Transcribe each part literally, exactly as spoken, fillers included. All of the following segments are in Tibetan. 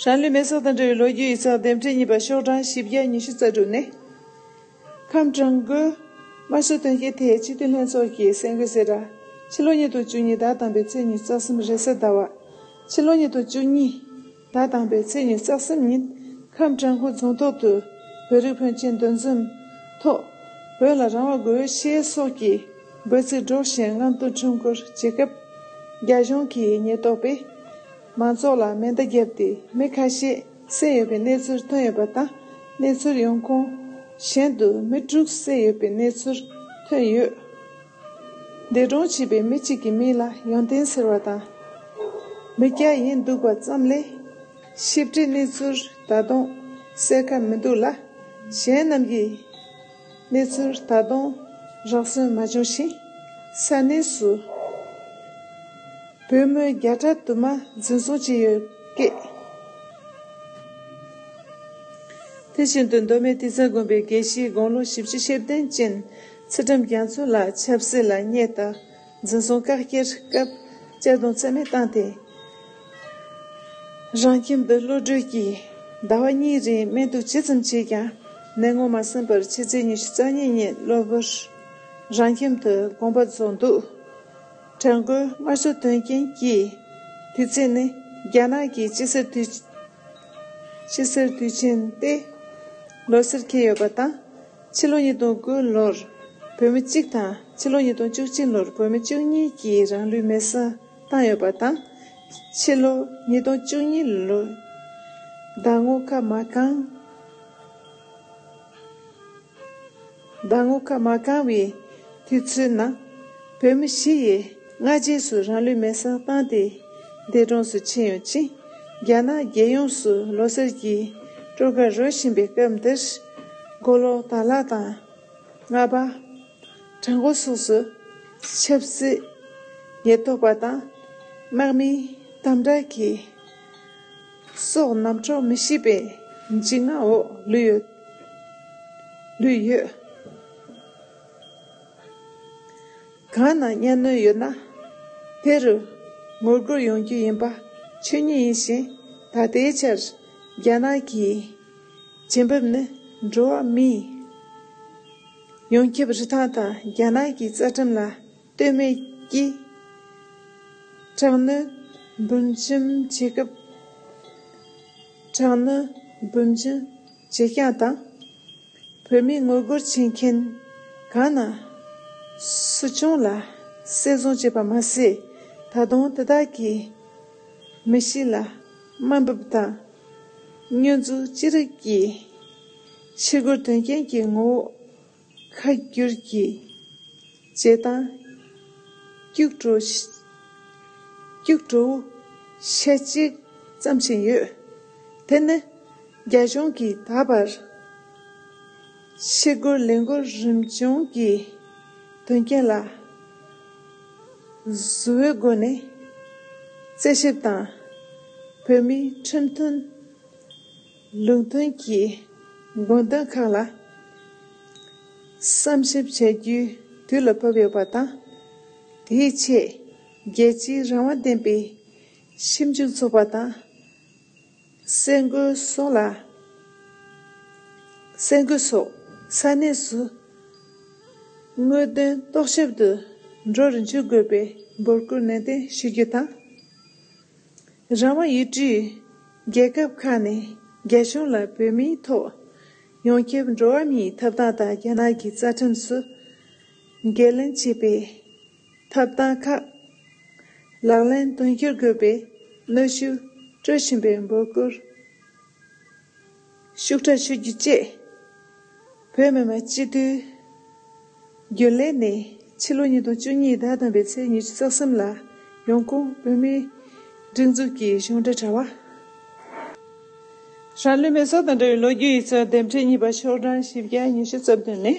རང་ལུས་མེ་སྲེག་དང་འབྲེལ་བའི་ལོ་རྒྱུས་ཡིག་ཚགས་འདེམས་སྒྲིག་གཉིས་པ་ཤོག་གྲངས་བཞི་བརྒྱ་ཉི་ཤུ་རྩ་དྲུག་ནས། ཁམས་བྲག་འགོའི་དམར་གསོད་དོན་རྐྱེན་ཐད་སྤྱི་འཐུས་ལྷན་ཚོགས་ཀྱི་གསར་འགོད་གསལ་བསྒྲགས། ཕྱི་ལོ་ཉིས་སྟོང་བཅུ་གཉིས་ཟླ་དང་པོའི་ཚེས་ཉི་ཤུ་རྩ་གསུམ་རེས་གཟའ་ཟླ་བ། ཕྱི་ལོ་ཉིས་སྟོང་བཅུ་གཉིས་ཟླ་དང་པོའི་ཚེས་ཉི་ཤུ་རྩ་གསུམ་ཉིན་ཁམས་བྲག་འགོ་རྫོང་ཐོག་ཏུ་བོད་རིགས་ཕོན་ཆེན་འདུ་འཛོམས་ཐོག་བོད་ལ་རང་དབང་དགོས་ཞེས་སོགས་ཀྱི་འབོད་ཚིག་སྒྲོག་བཞིན་རྔམ་སྟོན་ཁྲོམ་སྐོར་བྱེད་སྐབས། རྒྱ་གཞུང་གི་ཉེན་རྟོག་པས་མང་ཚོགས་ལ་མེ་མདའ་བརྒྱབ་སྟེ་མི་ཁ་ཤས་བསད་ཡོད་པའི་གནས་ཚུལ་ཐོན་ཡོད་པ་དང་། གནས་ཚུལ་ཡོང་ཁུངས་གཞན་དུ་མི་དྲུག་བསད་ཡོད་པའི་གནས་ཚུལ་ཐོན་ཡོད། འདས་གྲོངས་བྱས་པའི་མི་གཅིག་གི་མིང་ལ་ཡོན་ཏན་ཟེར་བ་དང་། མི་སྐྱ་ཡིན་འདུག་པ་ཙམ་ལས་ཞིབ་ཕྲའི་གནས་ཚུལ་ད་དུང་གསལ་ཁ་མི་འདུག་ལ། གཞན་རྣམས་ཀྱི་གནས་ཚུལ་ད་དུང་རག་སོན་མ་བྱུང་ཞིང་། ས་གནས་སུ་བོད་མི་བརྒྱ་ཕྲག་དུ་མ་འཛིན་བཟུང་བྱས་ཡོད་སྐད། དེ་བཞིན་དུ་མདོ་སྨད་དིང་སང་དགོན་པའི་དགེ་བཤེས་དགུང་ལོ་བཞི་བཅུ་ཞེ་བདུན་ཅན་ཚུལ་ཁྲིམས་རྒྱ་མཚོ་ལགས་ཆབ་སྲིད་ལ་བསྙད་དེ་འཛིན་བཟུང་བཀག་སྐྱིལ་སྐབས་གཅར་རྡུང་རྩ་མེད་བཏང་སྟེ། རང་ཁྱིམ་དུ་གློད་གྲོལ་གྱིས་ཟླ་བ་གཉིས་རིང་སྨན་གཏུགས་ཇི་ཙམ་བྱས་ཀྱང་ནད་ངོ་མ་ཟིན་པར་ཕྱི་ཚེས་ཉི་ཤུ་རྩ་གཉིས་ཉིན་གློ་བུར་རང་ཁྱིམ་དུ་དགོངས་པ་རྫོགས་འདུག་བྲག་འགོའི་དམར་གསོད་དོན་རྐྱེན་གྱི་དུས་ཚིགས་ནི་རྒྱ་ནག་གི་སྤྱི་ཟུར་དུས་སྤྱི་ཟུར་དུས་ཆེན་ཏེ་ལོ་སར་འཁེལ་ཡོད་པ་དང་། ཕྱི་ལོ་ཉིས་སྟོང་དགུ་ལོར་བོད་མི་གཅིག་དང་ཕྱི་ལོ་ཉིས་སྟོང་བཅུ་གཅིག་ལོར་བོད་མི་བཅུ་གཉིས་ཀྱིས་རང་ལུས་མེར་སྲེག་བཏང་ཡོད་པ་དང་། ཕྱི་ལོ་ཉིས་སྟོང་བཅུ་གཉིས་ལོར་ཟླ་ངོ་ཁ་མ་གང་ཟླ་ངོ་ཁ་མ་གང་བའི་དུས་ཚོད་ནང་བོད་མི་བཞི་ཡིས་སྔ་རྗེས་སུ་རང་ལུས་མེར་སྲེག་བཏང་སྟེ་འདས་གྲོངས་སུ་ཕྱིན་ཡོད་ཅིང་། རྒྱ་ནག་རྒྱལ་ཡོངས་སུ་ལོ་སར་གྱི་སྤྲོ་དགའ་རོལ་བཞིན་པའི་སྐབས་འདིར། མགོ་ལོག་དར་ལག་དང་། རྔ་པ། བྲག་འགོ་སོགས་སུ་ཆབ་སྲིད་ཉེན་རྟོག་པ་དང་དམག་མིའི་དམ་དྲག་གི་སྲོག་ནམ་འཕྲོག་མི་ཤེས་པའི་འཇིགས་སྣང་འོག་ལུས་ཡོད། ལུས་ཡོད། གང་ན་གཉའ་གནོན་ཡོད་ན་དེ་རུ་ངོ་རྒོལ་ཡོང་རྒྱུ་ཡིན་པ་ཆོས་ཉིད་ཡིན་ཞིང་། ད་ལྟའི་ཆར་རྒྱ་ནག་གི་བྱེད་འབབ་ནི་འགྲོ་བ་མིའི་ཡོངས་ཁྱབ་རིན་ཐང་དང་རྒྱ་ནག་གི་རྩ་ཁྲིམས་ལ་ལྟོས་མེད་ཀྱིས་དྲག་གནོན་འབུམ་འཇོམས་བྱེད་སྐབས། དྲག་གནོན་འབུམ་འཇོམས་བྱེད་རྐྱང་དང་། བོད་མིའི་ངོ་རྒོལ་བྱེད་མཁན་གང་ན་སུ་བྱུང་ལ་བསད་བཟུང་བྱས་པ་མ་ཟད། ད་དུང་དེ་དག་གི་མི་གཤིས་ལ་དམའ་འབེབས་དང་། བསྙོན་འཛུགས་ཅི་རིགས་ཀྱིས་ཕྱི་རྒོལ་དོན་རྐྱེན་གྱི་ངོ་བོ་ཁ་བསྒྱུར་གྱི་བྱེད་སྟངས་སྐྱུག་བྲོ་སྐྱུག་བྲོ་བོ་ཤ་གཅིག་ཙམ་ཞིག་ཡོད། དེ་ནི་རྒྱ་གཞུང་གིས་ད་བར་ཕྱི་རྒོལ་ལས་འགུལ་རིམ་བྱུང་གི་དོན་རྐྱེན་ལ་གཟུ་བོའི་སྒོ་ནས་རྩད་ཞིབ་དང་། བོད་མིའི་ཁྲིམས་མཐུན་ལུགས་མཐུན་གྱི་དགོངས་དོན་ཁག་ལ་བསམ་ཞིབ་བྱ་རྒྱུའི་དུས་ལ་བབ་ཡོད་པ་དང་། དེའི་ཆེད་རྒྱལ་སྤྱིའི་རང་དབང་ལྡན་པའི་ཞིབ་འཇུག་ཚོགས་པ་དང་། གསར་འགོད་སོགས་ལ། གསར་འགོད་སོགས་ས་གནས་སུ་དངོས་དོན་རྟོག་ཞིབ་ཏུ་འགྲོ་རུ་འཇུག་དགོས་པའི་འབོད་སྐུལ་ནན་ཏན་ཞུ་རྒྱུ་དང་། རང་དབང་ཡུལ་གྲུའི་རྒྱལ་ཁབ་ཁག་ནས་རྒྱ་གཞུང་ལ་བོད་མིའི་ཐོག་ཡོངས་ཁྱབ་འགྲོ་བ་མིའི་ཐོབ་ཐང་དང་རྒྱ་ནག་གི་རྩ་ཁྲིམས་སུ་འགན་ལེན་བྱེད་པའི་ཐོབ་ཐང་ཁག་ལག་ལེན་དོན་འཁྱོལ་དགོས་པའི་གནོན་ཤུགས་སྤྲོད་བཞིན་པའི་འབོད་སྐུལ་ཤུགས་དྲག་ཞུ་རྒྱུ་བཅས། བོད་མི་མང་སྤྱི་འཐུས་རྒྱུན་ལས་ནས་ཕྱི་ལོ་ཉིས་སྟོང་བཅུ་གཉིས་ཟླ་དང་པོའི་ཚེས་ཉི་ཤུ་རྩ་གསུམ་ལ་ཡོང་ཁུངས་བོད་མིའི་སྒྲིག་འཛུགས་ཀྱི་གཞུང་འབྲེལ་དྲ་བ། རང་ལུས་མེ་སྲེག་དང་འབྲེལ་བའི་ལོ་རྒྱུས་ཡིག་ཚགས་འདེམས་སྒྲིག་གཉིས་པ་ཤོག་གྲངས་བཞི་བརྒྱ་ཉི་ཤུ་རྩ་བདུན་ནས།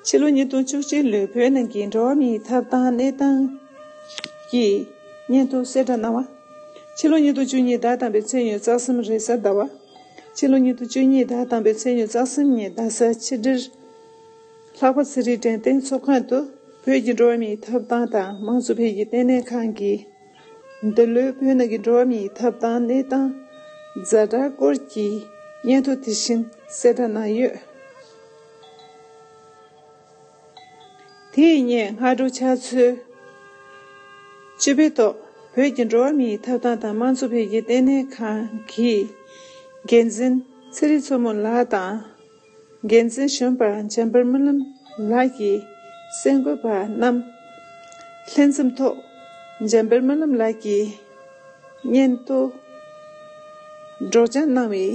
ཕྱི་ལོ་ཉིས་སྟོང་བཅུ་གཅིག་ལོའི་བོད་ནང་གི་འགྲོ་བ་མིའི་ཐོབ་ཐང་གནས་སྟངས་ཀྱི་སྙན་ཐོ་གསལ་བསྒྲགས་གནང་བ། ཕྱི་ལོ་ཉིས་སྟོང་བཅུ་གཉིས་ཟླ་དང་པོའི་ཚེས་ཉི་ཤུ་རྩ་གསུམ་རེས་གཟའ་ཟླ་བ། ཕྱི་ལོ་ཉིས་སྟོང་བཅུ་གཉིས་ཟླ་དང་པོའི་ཚེས་ཉི་ཤུ་རྩ་གསུམ་ཉིན་རྡ་ས་ཕྱི་དྲིལ་ལྷག་པ་ཚེ་རིང་དྲན་རྟེན་ཚོགས་ཁང་དུ་བོད་ཀྱི་འགྲོ་བ་མིའི་ཐོབ་ཐང་དང་དམངས་གཙོ་འཕེལ་རྒྱས་ལྟེ་གནས་ཁང་གི་ འདི་ལོའི་བོད་ནང་གི་འགྲོ་བ་མིའི་ཐོབ་ཐང་གནས་སྟངས་ཛ་དྲག་སྐོར་གྱི་སྙན་ཐོ་དེ་བཞིན་གསལ་བསྒྲགས་གནང་ཡོད། དེ་ཡི་སྔོན་སྔ་དྲོ་ཕྱག་ཚོད་བཅུ་པའི་ཐོག་བོད་ཀྱི་འགྲོ་བ་མིའི་ཐོབ་ཐང་དང་དམངས་གཙོ་འཕེལ་རྒྱས་ལྟེ་གནས་ཁང་གི་འགན་འཛིན་ཚེ་རིང་མཚོ་མོ་ལགས་དང་། འགན་འཛིན་གཞོན་པ་འཇམ་དཔལ་སྨོན་ལམ་ལགས་ཀྱིས་གསར་འགོད་པ་རྣམས་ལྷན་འཛོམས་ཐོག་འཇམ་དཔལ་སྨོན་ལམ་ལགས་ཀྱིས་སྙན་ཐོ་སྒྲོག་སྦྱང་གནང་བའི་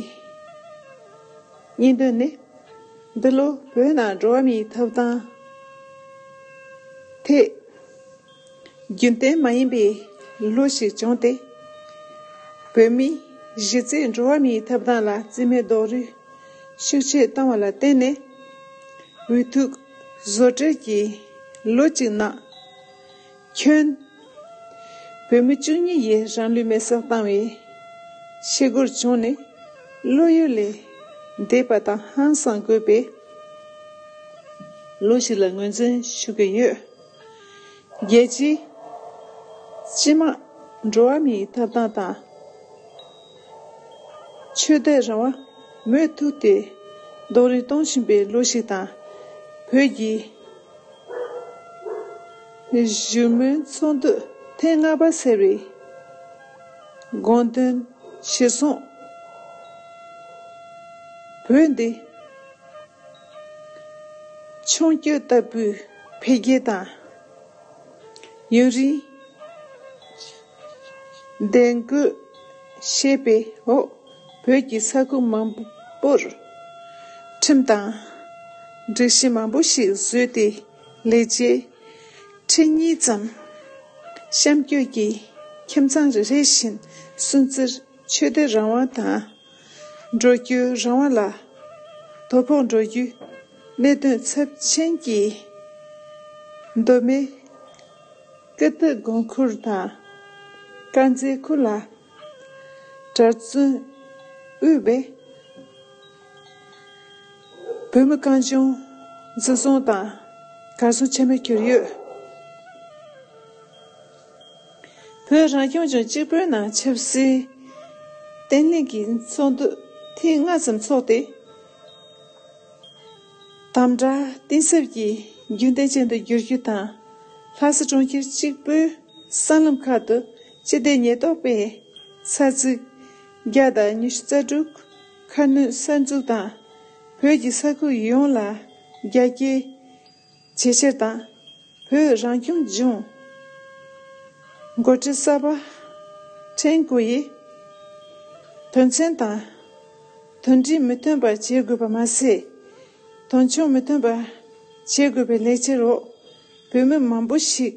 སྙིང་དོན་ནི། འདི་ལོ་བོད་ནང་འགྲོ་བ་མིའི་ཐོབ་ཐང་ཐད་རྒྱུན་ལྡན་མ་ཡིན་པའི་ལོ་ཞིག་བྱུང་སྟེ། བོད་མིའི་གཞི་རྩའི་འགྲོ་བ་མིའི་ཐོབ་ཐང་ལ་རྩིས་མེད་རྡོག་རོལ་ཤུགས་ཆེ་བཏང་བ་ལ་བརྟེན་ནས། འུ་ཐུག་བཟོ་གྲྭ་གི་ལོ་གཅིག་ནང་ཁྱོན་བོད་མི་བཅུ་གཉིས་ཡིས་རང་ལུས་མེར་སྲེག་བཏང་བའི་ཤི་སྒོར་བྱུང་ནས། བློ་ཡུལ་ལས་འདས་པ་དང་ཧང་སང་དགོས་པའི་ལོ་ཞིག་ལ་ངོས་འཛིན་ཞུ་གི་ཡོད། རྒྱལ་སྤྱིའི་སྤྱི་དམངས་འགྲོ་བ་མིའི་ཐོབ་ཐང་དང་། ཆོས་དད་རང་དབང་མུ་མཐུད་དེ་རྡོག་རོལ་གཏོང་བཞིན་པའི་ལོ་ཞིག་དང་། བོད་ཀྱི་བཞུགས་མོལ་ཚོགས་འདུ་ཐེངས་ལྔ་པ་ཟེར་བའི་དགོངས་དོན་གཞིར་བཟུང་། བོད་འདི་མཆོང་སྐྱོད་ལྟ་བུའི་འཕེལ་རྒྱས་དང་། ཡུན་རིང་བདེ་འགོད་བྱས་པའི་འོག་བོད་ཀྱི་ས་ཁུལ་མང་པོར་ཁྲིམས་དང་སྒྲིག་གཞི་མང་པོ་ཞིག་བཟོས་ཏེ། ལས་བྱེད་ཁྲི་གཉིས་ཙམ་གཤམ་སྐྱོད་ཀྱིས་ཁྱིམ་ཚང་རེ་རེ་བཞིན་སུན་གཙེར་ཆོས་དད་རང་དབང་དང་། འགྲོ་སྐྱོད་རང་དབང་ལ་དོ་ཕོག་འགྲོ་རྒྱུའི་གནད་དོན་ཚབས་ཆེན་གྱིས་མདོ་སྨད་ཀིརྟི་དགོན་ཁུལ་དང་དཀར་མཛེས་ཁུལ་ལ་གྲྭ་བཙུན་དབུས་པའི་བོད་མི་གང་བྱུང་འཛིན་བཟུང་དང་གར་སོང་ཆ་མེད་གྱུར་ཡོད། བོད་རང་སྐྱོང་ལྗོངས་གཅིག་པུའི་ནང་ཆབ་སྲིད་བརྟན་ལྷིང་གི་ཚོགས་འདུ་ཐེངས་ལྔ་ཙམ་འཚོགས་ཏེ། དམ་དྲག་གཏིང་ཟབ་ཀྱིས་རྒྱུན་ལྡན་ཅན་དུ་འགྱུར་རྒྱུ་དང་། ལྷ་ས་གྲོང་ཁྱེར་གཅིག་པུའི་སྲང་ལམ་ཁག་ཏུ་སྤྱི་བདེ་ཉེན་རྟོག་པས་ས་ཚིགས་བརྒྱ་དང་ཉི་ཤུ་རྩ་དྲུག་ཁ་སྣོན་གསར་འཛུགས་དང་། བོད་ཀྱི་ས་ཁུལ་ཡོངས་ལ་རྒྱ་སྐྱེད་ཇེ་ཆེར་དང་། བོད་རང་སྐྱོང་ལྗོངས་འགོ་ཁྲིད་གསར་པ་ཁྲེན་ཀུའེ་ཡིས་དོན་ཚན་དང་དོན་འབྲས་མི་ཐོན་པར་བྱེད་དགོས་པ་མ་ཟད། དོན་ཆུང་མི་ཐོན་པར་བྱེད་དགོས་པའི་ལས་འཆར་འོག་བོད་མི་མང་པོ་ཞིག་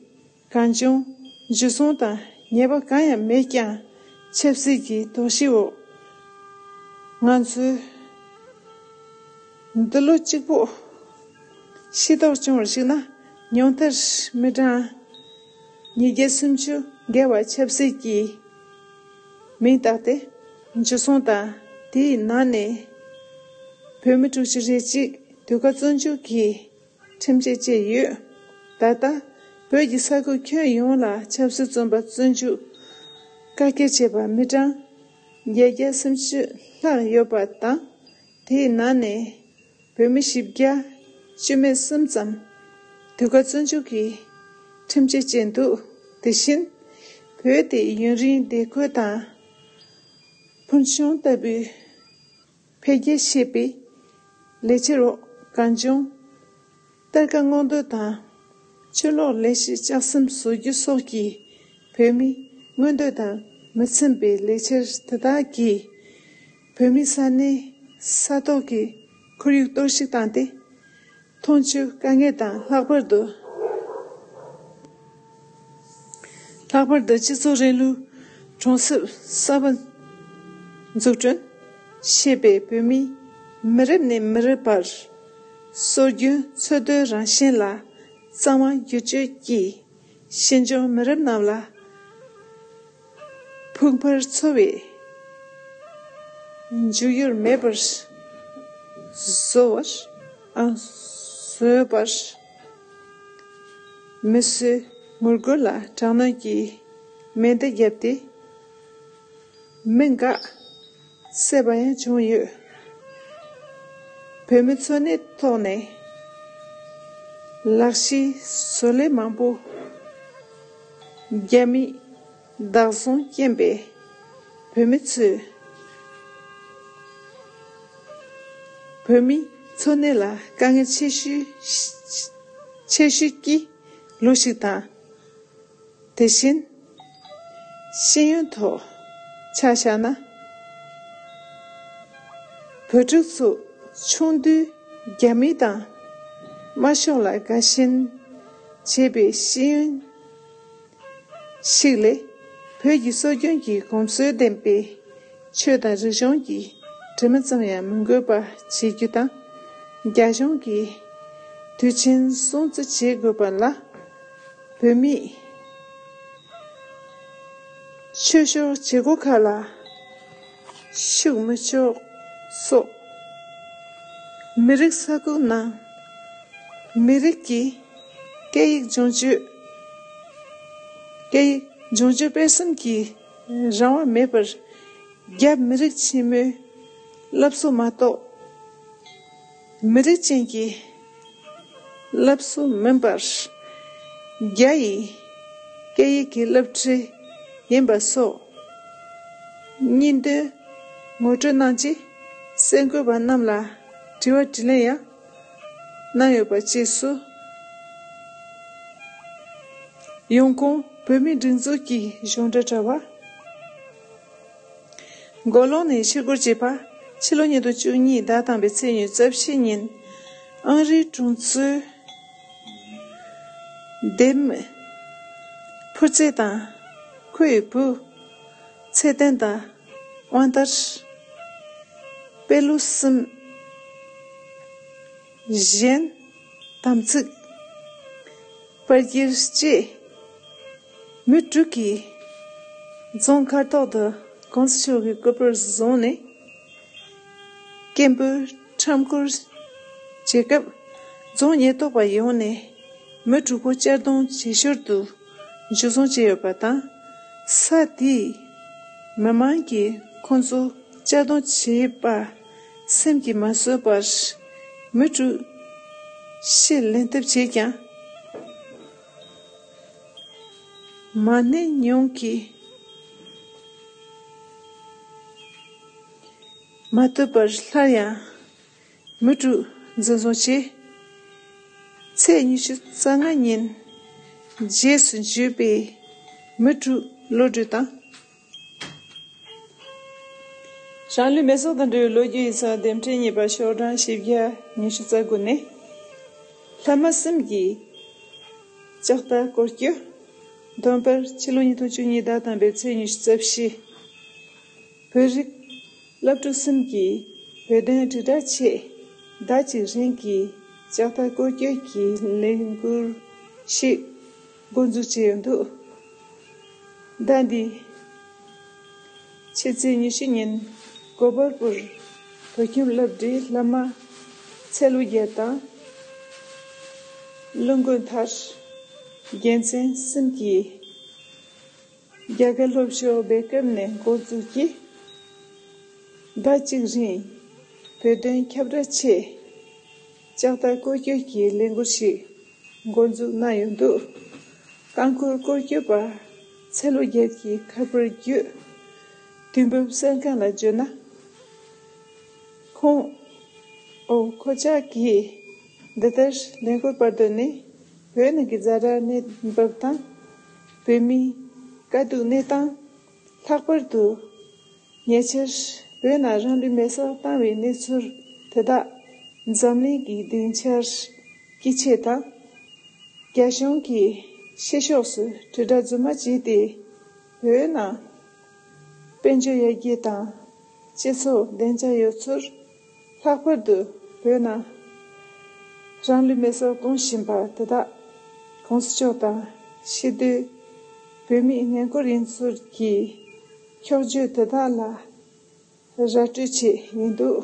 གང་བྱུང་འཇུ་བཟུང་དང་ཉེས་པ་གང་ཡང་མེད་ཀྱང་ཆབ་སྲིད་ཀྱི་དོགས་གཞི་འོག་ང་ཚོས་འདི་ལོ་གཅིག་པོ་ཤེས་རྟོགས་བྱུང་བར་གཞིགས་ན། ཉུང་མཐར་མི་གྲངས་ཉིས་བརྒྱ་སུམ་ཅུ་བརྒལ་བ་ཆབ་སྲིད་ཀྱི་མིང་བཏགས་ཏེ་འཇུ་བཟུང་དང་། དེའི་ནང་ནས་བོད་མི་དྲུག་ཅུ་རེ་གཅིག་དུས་བཀག་བཙོན་འཇུག་གིས་ཁྲིམས་ཆད་བཅད་ཡོད། ད་ལྟ་བོད་ཀྱི་ས་ཁུལ་ཁྱོན་ཡོངས་ལ་ཆབ་སྲིད་བཙོན་པ་བཙོན་འཇུག་བཀག་སྐྱིལ་བྱས་པ་མི་གྲངས་བརྒྱད་བརྒྱ་སུམ་ཅུ་ལྷག་ཡོད་པ་དང་། དེའི་ནང་ནས་བོད་མི་བཞི་བརྒྱ་བཅུ་མེད་གསུམ་ཙམ་དུས་བཀག་བཙོན་འཇུག་གིས་ཁྲིམས་ཆད་བཅད་འདུག་དེ་བཞིན་བོད་དེ་ཡུན་རིང་བདེ་འཁོད་དང་ཕུལ་བྱུང་ལྟ་བུའི་འཕེལ་རྒྱས་ཞེས་པའི་ལས་འཆར་འོག་གང་བྱུང་གཏེར་ཁ་སྔོག་འདོན་དང་། ཆུ་ལོག་ལས་གཞི་ལྕགས་ཟམ་བཟོ་རྒྱུ་སོགས་ཀྱི་བོད་མིའི་མངོན་འདོད་དང་མི་འཚམ་པའི་ལས་འཆར་དེ་དག་གིས་བོད་མིའི་ས་གནས་ས་ཐོག་གི་ཁོར་ཡུག་གཏོར་བཤིག་བཏང་སྟེ། འཐུང་ཆུའི་དཀའ་ངལ་དང་། ལྷག་པར་དུ། ལྷག་པར་དུ་སྤྱི་ཚོགས་རིང་ལུགས་གྲོང་གསེབ་གསར་པ་འཛུགས་སྐྲུན་བྱེད་པའི་བོད་མིའི་མི་རབས་ནས་མི་རབས་བར་སྲོལ་རྒྱུན་འཚོ་སྡོད་རང་བཞིན་ལ་གཙང་མ་བསྒྱུར་བཅོས་ཀྱིས་ཤེས་འབྱོར་མི་རབས་རྣམས་ལ་ཕུགས་འཕར་འཚོ་བའི་འཇུག་ཡུལ་མེད་པར་བཟོ་བར། ཨ། བཟོས་པར། མི་གསོད་ངོ་རྒོལ་ལ་དྲག་གནོན་གྱི་ མེ་མདའ་བརྒྱབ་སྟེ་མི་འགས་བསད་པ་ཡང་བྱུང་ཡོད། བོད་མི་འཚོ་གནས་ཐོག་ནས་ལག་ཤེས་བཟོ་ལས་མང་པོ་རྒྱ་མིས་བདག་བཟུང་བསྐྱོན་པས། བོད་མི་ཚོས་བོད་མིའི་འཚོ་གནས་ལ་དཀའ་ངལ་ཆེ་ཤོས་ཆེ་ཤོས་ཀྱི་ལོ་ཞིག་དང་། དེ་བཞིན་ཤེས་ཡོན་ཐོག་ཆ་བཞག་ན། བོད་ཕྲུག་ཚོ་ཆུང་དུས་རྒྱ་མི་དང་དམར་ཤོག་ལ་དགའ་ཞེན་བྱེད་པའི་ཤེས་ཡོན་ཞིག་ལས། བོད་ཀྱི་སྲོལ་རྒྱུན་གྱི་གོམས་སྲོལ་ལྡན་པའི་ཆོས་དང་རིག་གཞུང་གི་དྲི་མ་ཙམ་ཡང་མི་འགོས་པ་བྱེད་རྒྱུ་དང་། རྒྱ་གཞུང་གིས་དུས་ཆེན་སྲུང་བརྩི་བྱེད་དགོས་པ་ལ། བོད་མིས་ཆོས་ཕྱོགས་བྱེད་སྒོ་ཁག་ལ་ཞུགས་མི་ཆོག་སོགས། མི་རིགས་ས་ཁུལ་ནང་མི་རིགས་ཀྱི་སྐད་ཡིག་སྦྱོང་སྤྱོད། སྐད་ཡིག་སྦྱོང་སྤྱོད་སྤེལ་གསུམ་གྱི་རང་དབང་མེད་པར། རྒྱ་མི་རིགས་ཆེན་མོའི་སློབ་གསོ་མ་གཏོགས། མི་རིགས་ཅན་གྱི་སློབ་གསོ་མིན་པར། རྒྱ་ཡི་སྐད་ཡིག་གི་སློབ་ཁྲིད་ཡིན་པ་སོགས། སྙིང་དོན་ངོ་སྤྲོད་གནང་རྗེས། གསར་འགོད་པ་རྣམས་ལ་དྲི་བ་དྲིས་ལན་ཡང་གནང་ཡོད་པ་བཅས་སུ། ཡོང་ཁུངས། བོད་མིའི་སྒྲིག་འཛུགས་ཀྱི་གཞུང་འབྲེལ་དྲ་བ། མགོ་ལོག་ནས་ཕྱིར་འགོད་བྱས་པ། ཕྱི་ལོ་ཉིས་སྟོང་བཅུ་གཉིས་ཟླ་དང་པའི་ཚེས་ཉི་ཤུ་རྩ་བཞི་ཉིན། ཨང་རིའི་གྲོང་ཚོའི་འདེམས་ཕུར་རྩེ་དང་ཁོའི་བུ་ཚེ་བརྟན་དང་དབང་དར། དཔལ་ལུ་གསུམ། གཞན་དམ་ཚིག་པར་འགྱུར་བཅས། མི་དྲུག་གིས་རྫོང་མཁར་ཐོག་ཏུ་གོང་ས་མཆོག་གི་སྐུ་པར་བཟུང་ནས་སྐད་འབོད་ཁྲོམ་སྐོར་བྱེད་སྐབས། རྫོང་ཉེན་རྟོག་པ་ཡོང་ནས་མི་དྲུག་པོ་གཅར་རྡུང་བྱེད་ཞོར་དུ་འཇུ་བཟུང་བྱས་ཡོད་པ་དང་། ས་དེའི་མི་མང་གིས་ཁོང་ཚོ་གཅར་རྡུང་བྱས་པ་སེམས་ཀྱིས་མ་བཟོད་པར། མི་དྲུག་ཕྱིར་ལེན་ཐབས་བྱས་ཀྱང་། མ་ཎི་ཉུང་གིས་མ་ཐུབ་པར། སླར་ཡང་མི་དྲུག་འཛིན་བཟུང་བྱས། ཚེས་ཉི་ཤུ་རྩ་ལྔ་ཉིན་རྗེས་སུ་འཇུས་པའི་མི་དྲུག་གློད་གྲོལ་དང་། རང་ལུས་མེ་སྲེག་དང་འབྲེལ་བའི་ལོ་རྒྱུས་ཡིག་ཚགས་འདེམས་ཁྲལ་གཉིས་པ་ཤོག་གྲངས་བཞི་བརྒྱ་ཉི་ཤུ་རྩ་དགུ་ནས། ལྷ་མ་གསུམ་གྱིས་ལྕགས་རྟ་སྐོར་སྐྱོད། འདོན་པར་ཕྱི་ལོ་ཉིས་སྟོང་བཅུ་གཉིས་ཟླ་དང་པའི་ཚེས་ཉི་ཤུ་རྩ་བཞི། བོད་རིགས་སློབ་ཕྲུག་གསུམ་གྱིས་བོད་དོན་དྲིལ་བསྒྲགས་ཆེད་ཟླ་གཅིག་རིང་གི་ལྕགས་རྟ་སྐོར་སྐྱོད་ཀྱི་ལས་འགུལ་ཞིག་འགོ་འཛུགས་བྱས་ཡོད་འདུག་ཟླ་འདིའི་ཕྱི་ཚེས་ཉི་ཤུ་ཉིན་གོ་པལ་པུར་བོད་ཁྱིམ་སློབ་གྲྭའི་བླ་མ་ཚེ་ལོ་རྒྱལ་དང་། ཀླུ་མགོན་ཐར། རྒྱལ་མཚན་གསུམ་གྱིས་རྒྱ་གར་ལྷོ་ཕྱོགས་སྦེལ་ཀོབ་ནས་འགོ་བཙུགས་ཀྱིས། ཟླ་གཅིག་རིང་བོད་དོན་ཁྱབ་བསྒྲགས་ཆེད་ལྕགས་རྟ་སྐོར་སྐྱོད་ཀྱི་ལས་འགུལ་ཞིག་འགོ་འཛུགས་གནང་ཡོད་འདུག་རྐང་འཁོར་སྐོར་སྐྱོད་པ་ཚེ་ལོ་རྒྱལ་གྱི་ཁ་པར་བརྒྱུད་དུས་བབ་གསར་ཁང་ལ་བརྗོད་ན། ཁོང་། ཨོ། ཁོ་ཅག་གིས་འདི་ལྟར་ལས་འགུལ་སྤར་དོན་ནི། བོད་ནང་གི་ཛ་དྲག་གནས་བབ་དང་། བོད་མིའི་དཀའ་སྡུག་གནས་སྟངས། ལྷག་པར་དུ། ཉེ་ཆར་བོད་ནང་རང་ལུས་མེར་སྲེག་བཏང་བའི་གནས་ཚུལ་དེ་དག་འཛམ་གླིང་གི་སྡིངས་ཆར་སྐྱེད་ཆེད་དང་། རྒྱ་གཞུང་གིས་ཕྱི་ཕྱོགས་སུ་དྲིལ་བསྒྲགས་རྫུན་མ་བྱས་ཏེ། བོད་ནང་དཔལ་འབྱོར་ཡར་རྒྱས་དང་སྤྱི་ཚོགས་བདེ་འཇགས་ཡོད་ཚུལ། ལྷག་པར་དུ་བོད་ནང་རང་ལུས་མེར་སྲེག་གཏོང་བཞིན་པ་དེ་དག་གོང་ས་མཆོག་དང་ཕྱི་སྡོད་བོད་མིའི་སྔས་མགོ་ཡིན་ཚུལ་གྱི་འཁྱོག་བརྗོད་དེ་དག་ལ་ར་སྤྲོད་ཆེད་ཡིན་འདུག་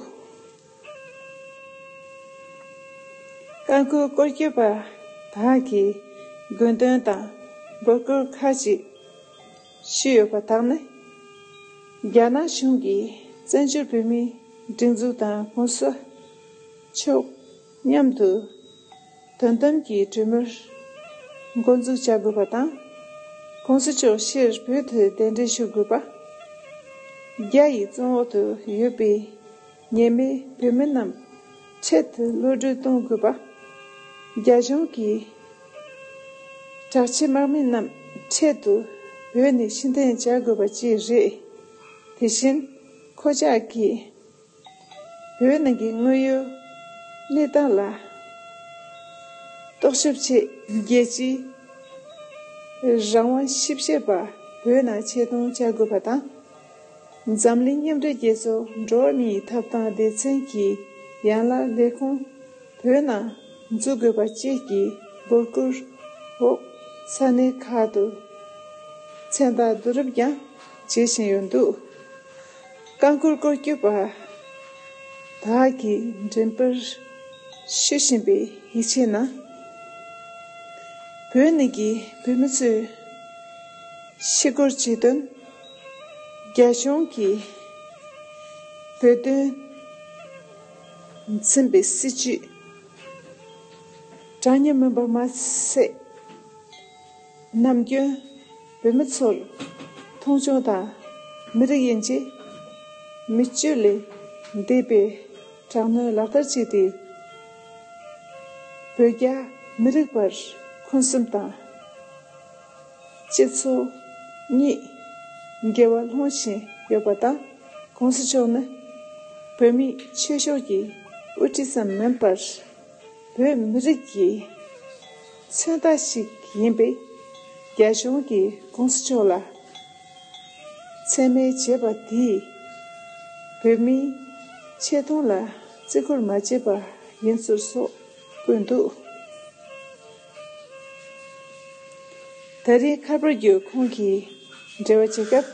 རྐང་འཁོར་སྐོར་སྐྱོད་པ་དག་གིས་དགོས་འདུན་དང་འབོད་སྐུལ་ཁག་ཅིག་ ཞུས་ཡོད་པ་དག་ནི། རྒྱ་ནག་གཞུང་གིས་བཙན་བྱོལ་བོད་མིའི་སྒྲིག་འཛུགས་དང་༸གོང་ས་མཆོག་མཉམ་དུ་དོན་དམ་གྱི་གྲོས་མོལ་འགོ་འཛུགས་བྱ་དགོས་པ་དང་། ༸གོང་ས་མཆོག་ཕྱིར་བོད་དུ་གདན་འདྲེན་ཞུ་དགོས་པ། རྒྱ་ཡི་བཙོན་འོག་ཏུ་ཡོད་པའི་ཉེས་མེད་བོད་མི་རྣམས་འཕྲལ་དུ་གློད་གྲོལ་གཏོང་དགོས་པ། རྒྱ་གཞུང་གིས་དྲག་ཆས་དམག་མི་རྣམས་འཕྲལ་དུ་བོད་ནས་ཕྱིར་འཐེན་བྱ་དགོས་པ་བཅས་རེད། དེ་བཞིན་ཁོ་ཅག་གིས་བོད་ནང་གི་དངོས་ཡོད་གནས་སྟངས་ལ་རྟོག་ཞིབ་ཆེད་རྒྱལ་སྤྱིའི་རང་དབང་ཞིབ་བཤེར་པ་བོད་ནང་ཆེད་གཏོང་བྱ་དགོས་པ་དང་། འཛམ་གླིང་མཉམ་འབྲེལ་རྒྱལ་ཚོགས་འགྲོ་བ་མིའི་ཐོབ་ཐང་སྡེ་ཚན་གྱི་ཡན་ལག་ལས་ཁུངས་བོད་ནང་འཛུགས་དགོས་པ་བཅས་ཀྱི་འབོད་སྐུལ་འོག་ས་གནས་ཁག་ཏུ་མཚན་རྟགས་བསྡུ་རུབ་ཀྱང་བྱེད་བཞིན་ཡོད་འདུག་རྐང་འཁོར་སྐོར་སྐྱོད་པ་དག་གིས་འགྲེམས་སྤེལ་ཞུ་བཞིན་པའི་ཡིག་ཆའི་ནང་། བོད་ནང་གི་བོད་མི་ཚོའི་ཤི་སྐོར་བྱེད་དོན། རྒྱ་གཞུང་གིས་བོད་དོན་འཛིན་པའི་སྲིད་བྱུས་དྲང་སྙོམས་མིན་པ་མ་ཟད། ནམ་རྒྱུན་བོད་མི་ཚོར་མཐོང་ཆུང་དང་མི་རིགས་དབྱེ་འབྱེད་མི་སྤྱོད་ལས་འདས་པའི་དྲག་གནོན་ལག་བསྟར་བྱས་ཏེ། བོད་རྒྱ་མི་རིགས་བར་འཁོན་གསུམ་དང་། སྤྱི་ཚོགས་གཉིས་འགལ་བ་སློང་བཞིན་ཡོད་པ་དང་། ༸གོང་ས་མཆོག་ནི་བོད་མིའི་ཆོས་ཕྱོགས་ཀྱི་དབུ་ཁྲིད་ཙམ་མིན་པར། བོད་མི་རིགས་ཀྱི་མཚོན་རྟགས་ཤིག་ཡིན་པས། རྒྱ་གཞུང་གིས་༸གོང་ས་མཆོག་ལ་མཚན་སྨད་བྱས་པ་དེས། བོད་མིའི་ཆེ་མཐོང་ལ་བརྩི་བཀུར་མ་བྱས་པ་ཡིན་ཚུལ་སོགས་བཀོད་འདུག་ད་རེས་ཁ་པར་བརྒྱུད་ཁོང་གིས་འབྲེལ་བ་བྱེད་སྐབས།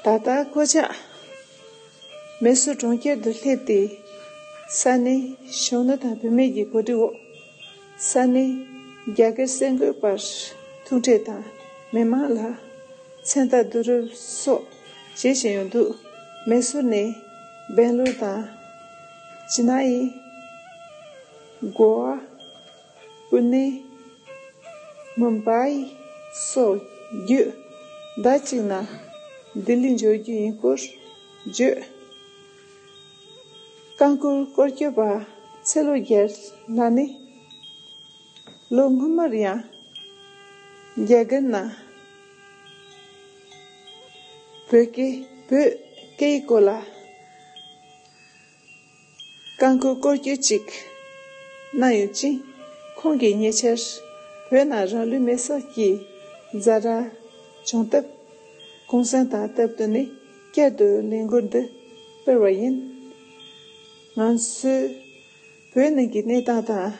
ད་ལྟ་ཁོ་ཅག་མེ་སོར་གྲོང་ཁྱེར་དུ་སླེབས་ཏེ། ས་གནས་གཞོན་ནུ་དང་བུད་མེད་ཀྱི་གོ་སྒྲིག་འོག་ས་གནས་རྒྱ་སྐད་གསར་འགོད་པར་ཐུག་འཕྲད་དང་མི་མང་ལ་མཚན་རྟགས་བསྡུ་རུབ་སོགས་བྱེད་བཞིན་ཡོད་འདུག་མེ་སོར་ནས་སྦེང་ལོར་དང་། ཅི་ན་ཡི། གོ་བ། པུ་ནེ། མུམ་བྷའི་སོགས་བརྒྱུད་ཟླ་གཅིག་ནང་ལྡི་ལི་འབྱོར་རྒྱུ་ཡིན་སྐོར་བརྗོད། རྐང་འཁོར་སྐོར་སྐྱོད་པ་ཚེ་ལོ་རྒྱལ་ལགས་ནི། ལོ་སྔོན་མར་ཡང་རྒྱ་གར་ནང་བོད་སྐད་བོད་སྐད་ཡིག་སྐོར་ལ། རྐང་འཁོར་སྐོར་སྐྱོད་ཅིག་གནང་ཡོད་ཅིང་། ཁོང་གིས་ཉེ་ཆར་བོད་ནང་རང་ལུས་མེ་སྲེག་གི་ཛ་དྲག་བྱུང་སྟབས། གུང་སེང་དང་སྟབས་བསྟུན་ནས་བསྐྱར་དུ་ལས་འགུལ་འདི་སྤེལ་བ་ཡིན། ང་ཚོས་བོད་ནང་གི་གནས་སྟངས་དང་།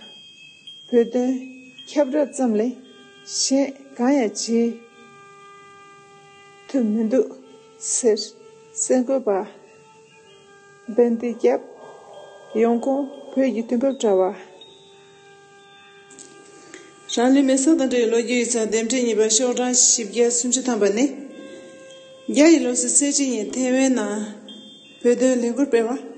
བོད་དོན་ཁྱབ་བསྒྲགས་ཙམ་ལས་གཞན་གང་ཡང་བྱེད་ཐུབ་མི་འདུག་ཟེར་གསར་འགོད་པ་བན་དེ་སྐྱབས། ཡོང་ཁུངས་བོད་ཀྱི་དུས་བབ་དྲ་བ། རང་ལུས་མེ་སྲེག་དང་འབྲེལ་བའི་ལོ་རྒྱུས་ཡིག་ཚགས་དེབ་ཕྲེང་གཉིས་པ་ཤོག་གྲངས་བཞི་བརྒྱ་སུམ་ཅུ་ཐམ་པ་ནི། རྒྱ་ཡི་ལོ་གསར་ཚེས་གཅིག་ཉིན་ཐེ་ཝན་ནང་བོད་དོན་ལས་འགུལ་སྤེལ་བ།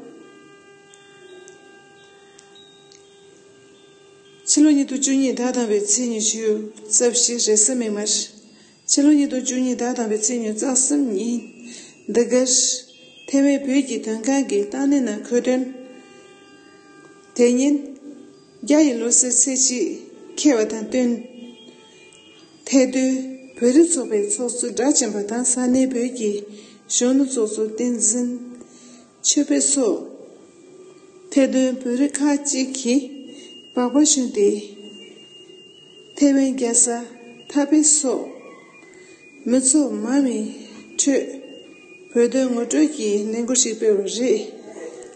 ཕྱི་ལོ་ཉིས་སྟོང་བཅུ་གཉིས་ཟླ་དང་པོའི་ཚེས་ཉི་ཤུ་རྩ་བཞི་རེས་གཟའ་མིག་དམར། ཕྱི་ལོ་ཉིས་སྟོང་བཅུ་གཉིས་ཟླ་དང་པོའི་ཚེས་ཉི་ཤུ་རྩ་གསུམ་ཉིན་འདི་གར་ཐེ་ཝན་བོད་ཀྱི་དོན་ཁང་གི་བཏང་གནས་ནང་འཁོད་དོན། དེ་ཉིན་རྒྱ་ཡི་ལོ་གསར་ཚེས་གཅིག་འཁེལ་བ་དང་བསྟུན། ཐེ་སྡོད་བོད་རིགས་ཚོགས་པའི་ཚོགས་གཙོ་སྒྲ་ཆེན་པ་དང་ས་གནས་བོད་ཀྱི་གཞོན་ནུ་ཚོགས་གཙོ་བསྟན་འཛིན་ཆོས་འཕེལ་སོགས་ཐེ་སྡོད་བོད་རིགས་ཁག་ཅིག་གིས་སྦག་སྦག་ཞོན་ཏེ། ཐེ་ཝན་རྒྱལ་ས་ཐ་པེ་སོགས་མི་ཚོགས་མང་བའི་ཁྲོད་བོད་དོན་ངོ་སྤྲོད་ཀྱི་ལས་འགུལ་ཞིག་སྤེལ་བ་རེད།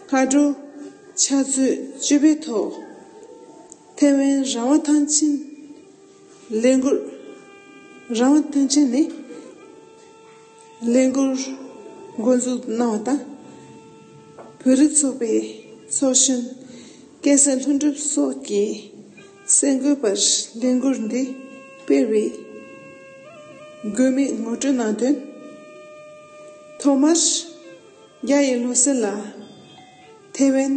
སྔ་དྲོ་ཕྱག་ཚོད་བཅུ་པའི་ཐོག་ཐེ་ཝན་རང་དབང་ཐང་ཆེན་ལས་འགུལ། རང་དབང་ཐང་ཆེན་ནས་ལས་འགུལ་འགོ་འཛུགས་གནང་བ་དང་། བོད་རིགས་ཚོགས་པའི་ཚོགས་གཞོན་སྐལ་བཟང་ལྷུན་གྲུབ་སོགས་ཀྱིས་གསར་འགོད་པར་ལས་འགུལ་འདི་སྤེལ་བའི་ དགོས་མེད་ངོ་སྤྲོད་གནང་དོན། ཐོག་མར། རྒྱ་ཡི་ལོ་གསར་ལ་ཐེ་ཝན་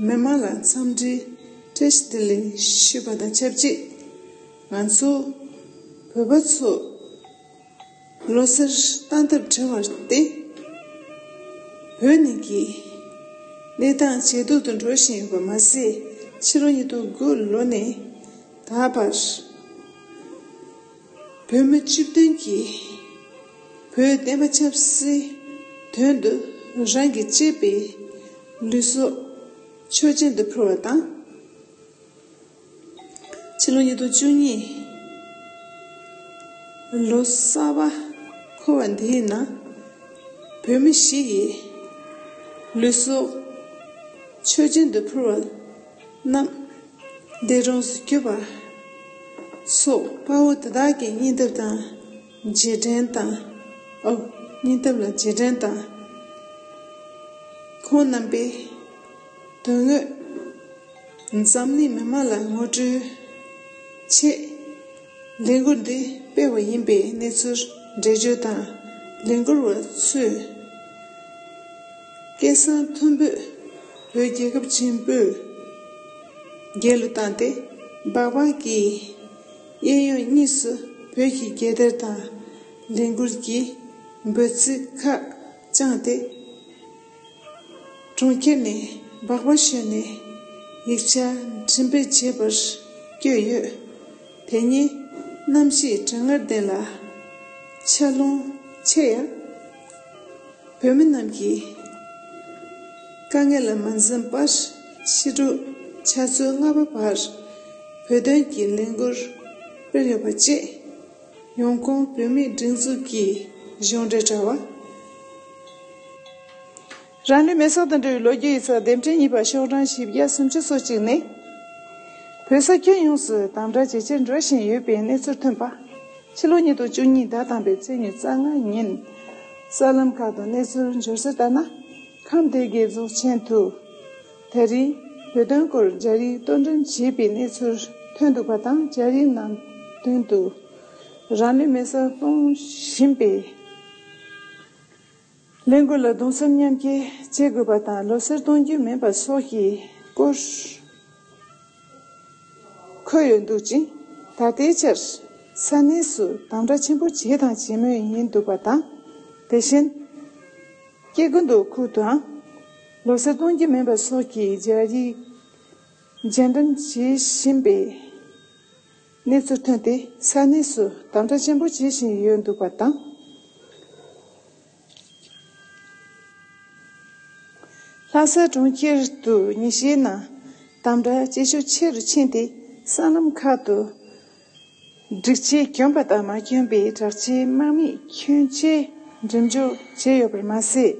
མི་མང་ལ་འཚམས་འདྲི་བཀྲ་ཤིས་བདེ་ལེགས་ཞུས་པ་དང་ཆབས་ཅིག་ང་ཚོ་བོད་པ་ཚོ་ལོ་གསར་གཏན་འདབས་བྲལ་བར་བརྟེན། བོད་ནང་གི་གནས་སྟངས་ཇེ་སྡུག་ཏུ་འགྲོ་བཞིན་ཡོད་པ་མ་ཟད། ཕྱི་ལོ་ཉིས་སྟོང་དགུ་ལོ་ནས་ད་བར། བོད་མི་བཅུ་བདུན་གྱིས་བོད་བསྟན་པ་ཆབ་སྲིད་དོན་དུ་རང་གི་གཅེས་པའི་ལུས་སྲོག་ཆོས་ཅན་དུ་ཕུལ་བ་དང་། ཕྱི་ལོ་ཉིས་སྟོང་བཅུ་གཉིས་ལོ་གསར་པ་འཁོར་བ་འདིའི་ནང་བོད་མི་བཞི་ཡིས་ལུས་སྲོག་ཆོས་ཅན་དུ་ཕུལ་བ་རྣམས་འདས་གྲོངས་སུ་གྱུར་པ་སོགས་དཔའ་བོ་དེ་དག་གི་སྙིང་སྟོབས་དང་རྗེས་དྲན་དང་། ཨོ། སྙིང་སྟོབས་ལ་རྗེས་དྲན་དང་། ཁོང་རྣམ་པའི་དོན་དངོས་འཛམ་གླིང་མི་མང་ལ་ངོ་སྤྲོད་ཆེད། ལས་འགུལ་འདི་སྤེལ་བ་ཡིན་པའི་གནས་ཚུལ་འགྲེལ་བརྗོད་དང་། ལས་འགུལ་བ་ཚོས་སྐད་གསང་མཐོན་པོས་བོད་རྒྱལ་ཁབ་ཆེན་པོའི་རྒྱལ་ལ་བཏང་སྟེ། སྦག་སྦག་གི་གཡས་གཡོན་གཉིས་སུ་བོད་ཀྱི་རྒྱལ་དར་དང་ལས་འགུལ་གྱི་འབོད་ཚིག་ཁག་བཅངས་ཏེ། གྲོང་ཁྱེར་ནས་སྦག་སྦག་ཞོན་ནས་ཡིག་ཆ་འཕྲིན་སྤེལ་བྱེད་པར་བསྐྱོད་ཡོད། དེ་ཉིད་གནམ་གཤིས་གྲང་ངར་ལྡན་ལ་ཆར་རླུང་ཆེ་ཡང་། བོད་མི་རྣམས་ཀྱིས་དཀའ་ངལ་ལ་མ་འཛེམས་པར་ཕྱི་དྲོ་ཆུ་ཚོད་ལྔ་པ་བར་བོད་དོན་གྱི་ལས་འགུལ་སྤེལ་ཡོད་པ་བཅས། ཡོང་ཁུངས་བོད་མིའི་སྒྲིག་འཛུགས་ཀྱི་གཞུང་འབྲེལ་དྲ་བ། རང་ལུས་མེ་སྲེག་དང་འབྲེལ་བའི་ལོ་རྒྱུས་ཡིག་ཚགས་སྡེབ་ཕྲེང་གཉིས་པ་ཤོག་གྲངས་བཞི་བརྒྱ་སུམ་ཅུ་སོ་གཅིག་ནས། བོད་ས་ཁྱོན་ཡོངས་སུ་དམ་དྲག་ཇེ་ཆེར་འགྲོ་བཞིན་ཡོད་པའི་གནས་ཚུལ་ཐོན་པ། ཕྱི་ལོ་ཉིས་སྟོང་བཅུ་གཉིས་ཟླ་དང་པོའི་ཚེས་ཉི་ཤུ་རྩ་ལྔ་ཉིན། གསར་ལམ་ཁག་ཏུ་གནས་ཚུལ་འབྱོར་གསལ་ལྟར་ན། ཁམས་སྡེ་དགེ་རྫོང་ཆེན་དུ། ད་རེས་བོད་དོན་སྐོར་རྒྱ་རིགས་གཏོང་འགྲེམས་བྱས་པའི་གནས་ཚུལ་ཐོན་འདུག་པ་དང་། རྒྱ་རིགས་རྣམས་མདུན་དུ་རང་ལུས་མེ་སྲེག་གཏོང་བཞིན་པའི་ལས་འགུལ་ལ་གདུང་སེམས་མཉམ་སྐྱེད་བྱེད་དགོས་པ་དང་། ལོ་གསར་གཏོང་རྒྱུ་མིན་པ་སོགས་ཀྱི་སྐོར་འཁོད་ཡོད་འདུག་ཅིང་། ད་ལྟའི་ཆར་ས་གནས་སུ་དམ་དྲག་ཆེན་པོ་བྱས་དང་བྱེད་མུས་ཡིན་འདུག་པ་དང་། དེ་བཞིན། སྐྱེ་རྒུ་མདོ་ཁུལ་དུའང་ལོ་གསར་གཏོང་རྒྱུ་མིན་པ་སོགས་ཀྱི་རྒྱ་རིགས་རྒྱ་འགྲེམས་བྱེད་བཞིན་པའི་གནས་ཚུལ་ཐོན་ཏེ། ས་གནས་སུ་དམ་དྲག་ཆེན་པོ་བྱེད་བཞིན་ཡོད་འདུག་པ་དང་། ལྷ་ས་གྲོང་ཁྱེར་དུ་ཉིན་ཤས་ནང་དམ་དྲག་ཇེ་ཤུགས་ཆེ་རུ་ཕྱིན་ཏེ། སྲང་ལམ་ཁག་ཏུ་སྒྲིག་ཆས་གྱོན་པ་དང་མ་གྱོན་པའི་དྲག་ཆས་དམག་མིས་ཁྱོན་ཆེ་འགྲེམས་འཇོག་བྱས་ཡོད་པར་མ་ཟད།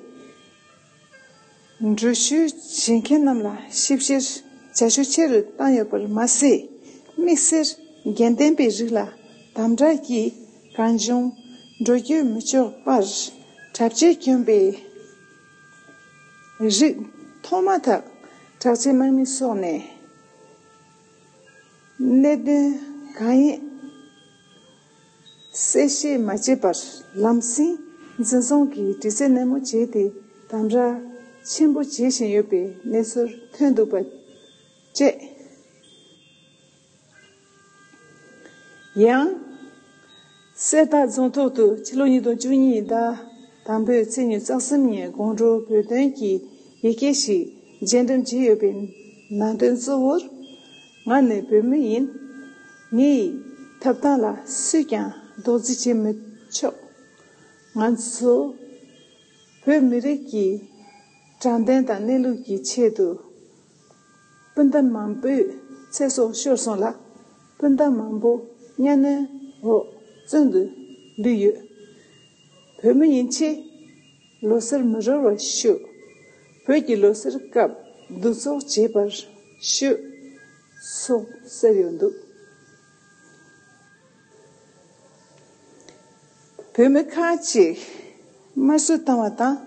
འགྲུལ་བཞུད་བྱེད་མཁན་རྣམས་ལ་ཞིབ་བཤེར་བྱ་ཤུགས་ཆེ་རུ་བཏང་ཡོད་པར་མ་ཟད། དམིགས་བསལ་རྒྱུན་ལྡན་པའི་རིགས་ལ་དམ་དྲག་གིས་གང་བྱུང་འགྲོ་སྐྱོད་མི་ཆོག་པར། དྲག་ཆས་གྱོན་པའི་རིགས་མཐོང་མ་ཐག་དྲག་ཆས་དམག་མི་སོགས་ནས་གནད་དོན་གང་ཡིན་གསལ་བཤད་མ་བྱས་པར། ལམ་སེང་འཛིན་བཟུང་གིས་དྲི་རྩད་ནན་མོ་བྱས་ཏེ། དམ་དྲག་ཆེན་པོ་བྱེད་བཞིན་ཡོད་པའི་གནས་ཚུལ་ཐོན་འདུག་པ་བཅས། ཡང་། གསེར་རྟ་རྫོང་ཐོག་ཏུ་ཕྱི་ལོ་ཉིས་སྟོང་བཅུ་གཉིས་ཟླ་དང་པོའི་ཚེས་ཉི་ཤུ་རྩ་གསུམ་ཉིན་དགོང་དྲོ་བོད་དོན་གྱི་ཡི་གེ་ཞིག་རྒྱས་འགྲེམས་བྱས་ཡོད་པའི་ནང་དོན་གཙོ་བོར། ང་ནི་བོད་མི་ཡིན། ངའི་ཐོབ་ཐང་ལ་སུས་ཀྱང་རྡོག་རྫིས་བྱེད་མི་ཆོག་ང་ཚོ་བོད་མི་རིགས་ཀྱི་དྲང་བདེན་དང་གནས་ལུགས་ཀྱི་ཆེད་དུ། སྤུན་ཟླ་མང་པོའི་ཚེ་སྲོག་ཤོར་སོང་ལ། སྤུན་ཟླ་མང་པོ་གཉའ་གནོན་འོག་བཙོན་དུ་ལུས་ཡོད། བོད་མི་ཡིན་ཕྱིན། ལོ་གསར་མི་རོལ་བར་ཞུ། བོད་ཀྱི་ལོ་གསར་སྐབས་གདུག་རྩུབ་བྱེད་པར་ཞུ། སོགས་གསལ་ཡོད་འདུག་བོད་མི་ཁག་ཅིག་དམར་གསོད་བཏང་བ་དང་།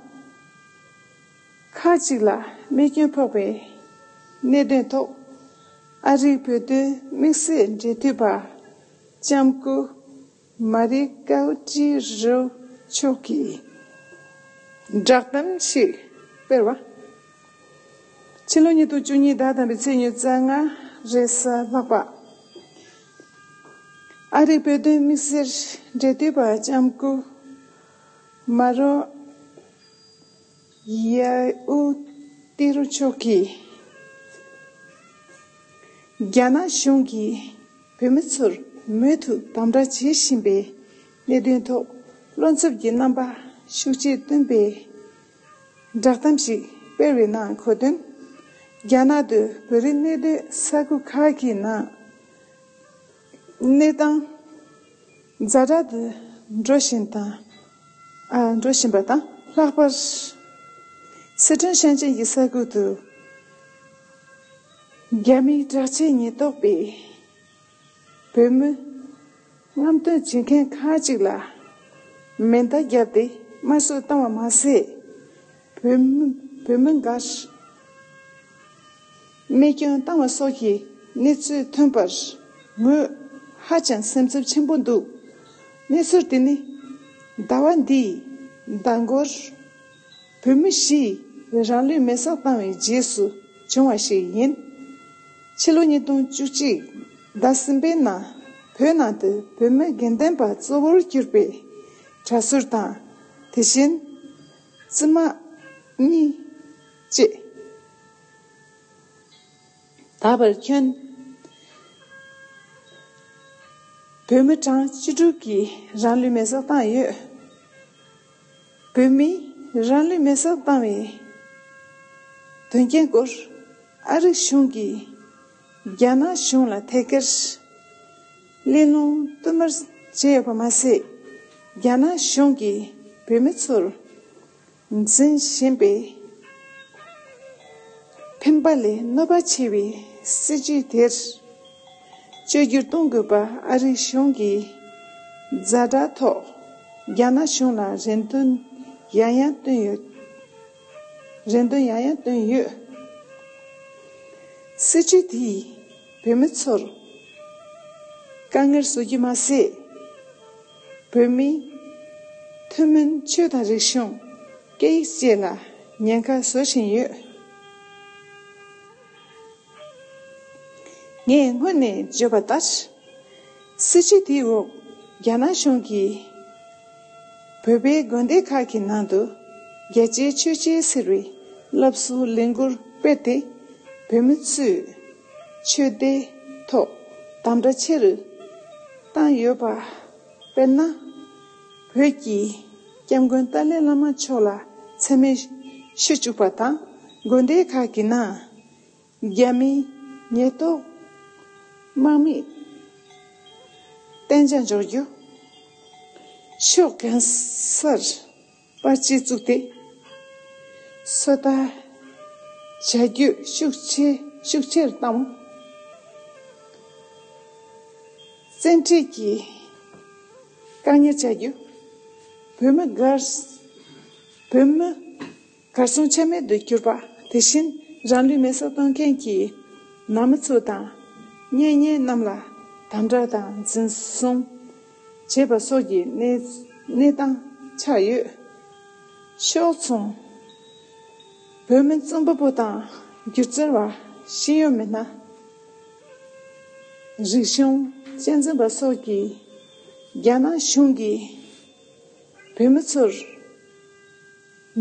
ཁག་ཅིག་ལ་རྨས་སྐྱོན་ཕོག་པའི་གནད་དོན་ཐོག་ཨ་རིའི་བོད་དོན་དམིགས་བསལ་འབྲེལ་མཐུད་པ་ལྕམ་སྐུ་ མ་རི་ཀའུ་ཀྲི་རུ་མཆོག་གིས་བསྒྲགས་གཏམ་ཞིག་སྤེལ་བ། ཕྱི་ལོ་ཉིས་སྟོང་བཅུ་གཉིས་ཟླ་དང་པོའི་ཚེས་ཉི་ཤུ་རྩ་ལྔ་རེས་གཟའ་ལྷག་པ། ཨ་རིའི་བོད་དོན་དམིགས་བསལ་འབྲེལ་མཐུད་པ་ལྕམ་སྐུ་མ་རོ་ཡ་ཨུ་ཏི་རུ་མཆོག་གིས། རྒྱ་ནག་གཞུང་གིས་བོད་མི་ཚོར་མུ་མཐུད་དམ་དྲག་བྱེད་བཞིན་པའི་གནད་དོན་ཐོག་བློ་འཚབ་ཀྱི་རྣམ་པ་ཤུགས་ཆེ་བཏོན་པའི་བསྒྲགས་གཏམ་ཞིག་སྤེལ་བའི་ནང་འཁོད་དོན། རྒྱ་ནག་ཏུ་བོད་རིགས་གནས་སྡོད་ས་ཁུལ་ཁག་གི་ནང་གནས་སྟངས་ཛ་དྲག་ཏུ་འགྲོ་བཞིན་དང་། ཨ། འགྲོ་བཞིན་པ་དང་། ལྷག་པར་སི་ཁྲོན་ཞིང་ཆེན་གྱི་ས་ཁུལ་དུ་རྒྱ་མིའི་དྲག་ཆས་ཉེན་རྟོག་པས་བོད་མི་རྔམ་སྟོན་བྱེད་མཁན་ཁག་ཅིག་ལ་མེ་མདའ་བརྒྱབ་སྟེ་དམར་གསོད་བཏང་བ་མ་ཟད། བོད་མི་བོད་མི་འགར་རྨས་སྐྱོན་བཏང་བ་སོགས་ཀྱི་གནས་ཚུལ་ཐོན་པར་ངོས་ཧ་ཅང་སེམས་འཚབ་ཆེན་པོ་འདུག་གནས་ཚུལ་དེ་ནི་ཟླ་བ་འདིའི་ཟླ་འགོར་བོད་མི་བཞིས་རང་ལུས་མེར་སྲེག་བཏང་བའི་རྗེས་སུ་བྱུང་བ་ཞིག་ཡིན། ཕྱི་ལོ་ཉིས་སྟོང་བཅུ་གཅིག་ཟླ་གསུམ་པའི་ནང་བོད་ནང་དུ་བོད་མི་དགེ་འདུན་པ་གཙོ་བོར་གྱུར་པའི་གྲྭ་ཟུར་དང་། དེ་བཞིན་བཙུན་མ་གཉིས་བཅས་དག་པར་བསྐྱོན། བོད་མི་གྲངས་བཅུ་དྲུག་གིས་རང་ལུས་མེར་སྲེག་བཏང་ཡོད། བོད་མིས་རང་ལུས་མེར་སྲེག་བཏང་བའི་དོན་རྐྱེན་སྐོར་ཨ་རིའི་གཞུང་གིས་རྒྱ་ནག་གཞུང་ལ་ཐད་ཀར་གླེང་སློང་བསྟུད་མར་བྱས་ཡོད་པ་མ་ཟད། རྒྱ་ནག་གཞུང་གིས་བོད་མི་ཚོར་འཛིན་བཞིན་པའི་ཕན་པ་ལས་གནོད་པ་ཆེ་བའི་སྲིད་བྱུས་དེར་བཅོས་བསྒྱུར་གཏོང་དགོས་པ་ཨ་རིའི་གཞུང་གིས་ཛ་དྲག་ཐོག་རྒྱ་ནག་གཞུང་ལ་རེ་འདུན་ཡང་ཡང་བཏོན་ཡོད། རེ་འདུན་ཡང་ཡང་བཏོན་ཡོད། སྲིད་བྱུས་དེས་བོད་མི་ཚོར་དཀའ་ངལ་བཟོ་རྒྱུ་མ་ཟད། བོད་མིའི་ཐུན་མིན་ཆོས་དང་རིག་གཞུང་། སྐད་ཡིག་བཅས་ལ་ཉེན་ཁ་བཟོ་བཞིན་ཡོད། ངས་སྔོན་ནས་བརྗོད་པ་ལྟར། སྲིད་བྱུས་དེའི་འོག་རྒྱ་ནག་གཞུང་གིས་བོད་པའི་དགོན་སྡེ་ཁག་གི་ནང་དུ་རྒྱ་ཆེའི་ཆོས་ཆེན་ཟེར་བའི་སློབ་གསོའི་ལས་འགུལ་སྤེལ་ཏེ། བོད་མི་ཚོས་ཆོས་སྡེ་ཐོག་དམ་དྲག་ཆེ་རུ་བཏང་ཡོད་པ། དཔེར་ན། བོད་ཀྱི་སྐྱབས་མགོན་ཏཱ་ལའི་བླ་མ་མཆོག་ལ་མཚན་སྨད་ཞུ་བཅུག་པ་དང་། དགོན་སྡེ་ཁག་གི་ནང་རྒྱ་མིའི་ཉེན་རྟོག་དམག་མིས་གཏན་འཇགས་འཇོག་རྒྱུ། ཕྱོགས་གང་སར་པར་ཆས་བཙུགས་ཏེ་སོ་ལྟ་བྱ་རྒྱུ་ཤུགས་ཆེ་ཤུགས་ཆེར་བཏང་། བཙན་ཁྲིད་ཀྱིས་བཀག་ཉར་བྱ་རྒྱུ། བོད་མི་གར་བོད་མི་གར་སོང་ཆ་མེད་དུ་གྱུར་པ། དེ་བཞིན་རང་ལུས་མེར་སྲེག་གཏོང་མཁན་གྱི་ནང་མི་ཚོ་དང་གཉེན་ཉེ་རྣམས་ལ་དམ་དྲག་དང་འཛིན་བཟུང་བྱས་པ་སོགས་ཀྱི་གནས་གནས་སྟངས་ཆགས་ཡོད། ཕྱོགས་མཚུངས། བོད་མི་རྩོམ་པ་པོ་དང་སྒྱུ་རྩལ་བ། ཤེས་ཡོན་མི་སྣ། རིག་གཞུང་གཅེས་འཛིན་པ་སོགས་ཀྱིས་རྒྱ་ནག་གཞུང་གིས་བོད་མི་ཚོར་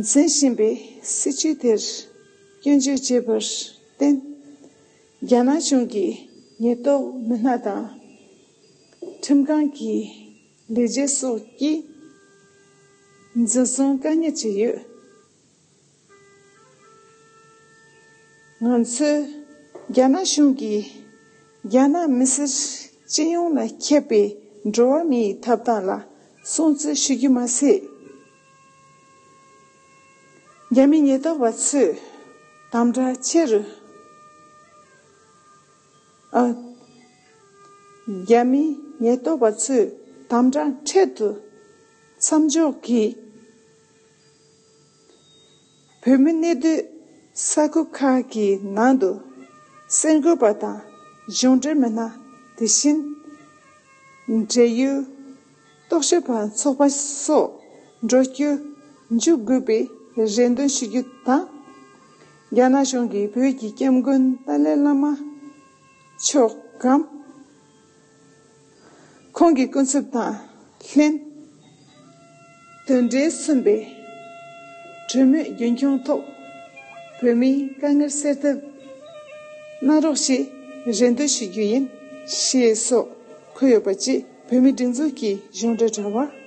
འཛིན་བཞིན་པའི་སྲིད་བྱུས་དེར་སྐྱོན་བརྗོད་བྱས་པར་བརྟེན། རྒྱ་ནག་གཞུང་གི་ཉེན་རྟོག་མི་སྣ་དང་ཁྲིམས་ཁང་གི་ལས་བྱེད་སོགས་ཀྱིས་འཛིན་བཟུང་བཀག་ཉར་བྱས་ཡོད། ང་ཚོས་རྒྱ་ནག་གཞུང་གིས་རྒྱ་ནག་མི་སེར་སྤྱི་ཡོངས་ལ་ཁྱབ་པའི་འགྲོ་བ་མིའི་ཐོབ་ཐང་ལ་སྲུང་བརྩི་ཞུ་རྒྱུ་མ་ཟད། རྒྱ་མི་ཉེན་རྟོག་པ་ཚོས་དམ་དྲག་ཆེ་རུ། ཨ། རྒྱ་མི་ཉེན་རྟོག་པ་ཚོས་དམ་དྲག་འཕྲལ་དུ་མཚམས་འཇོག་གིས། བོད་མི་གནས་སྡོད་ས་ཁུལ་ཁག་གི་ནང་དུ་གསར་འགོད་པ་དང་གཞུང་འབྲེལ་མི་སྣ། དེ་བཞིན་འབྲེལ་ཡོད་ ཚོགས་ཞུགས་པ་ཚོགས་པ་སོགས་འགྲོ་རྒྱུ་མཇུག་དགོས་པའི་རེ་འདུན་ཞུ་རྒྱུ་དང་། རྒྱ་ནག་གཞུང་གིས་བོད་ཀྱི་སྐྱབས་མགོན་ཏཱ་ལའི་བླ་མ་མཆོག་གམ། ཁོང་གི་སྐུ་ཚབ་དང་ལྷན་དོན་འབྲེལ་གསུམ་པའི་གྲོས་མོལ་རྒྱུན་འཁྱོངས་ཐོག་བོད་མིའི་དཀའ་ངལ་སེལ་ཐབས་གནང་རོགས་ཞེས་རེ་འདུན་ཞུ་རྒྱུ་ཡིན། ཞེས་སོགས་འཁོད་ཡོད་པ་བཅས་བོད་མིའི་སྒྲིག་འཛུགས་ཀྱི་གཞུང་འབྲེལ་དྲ་བར།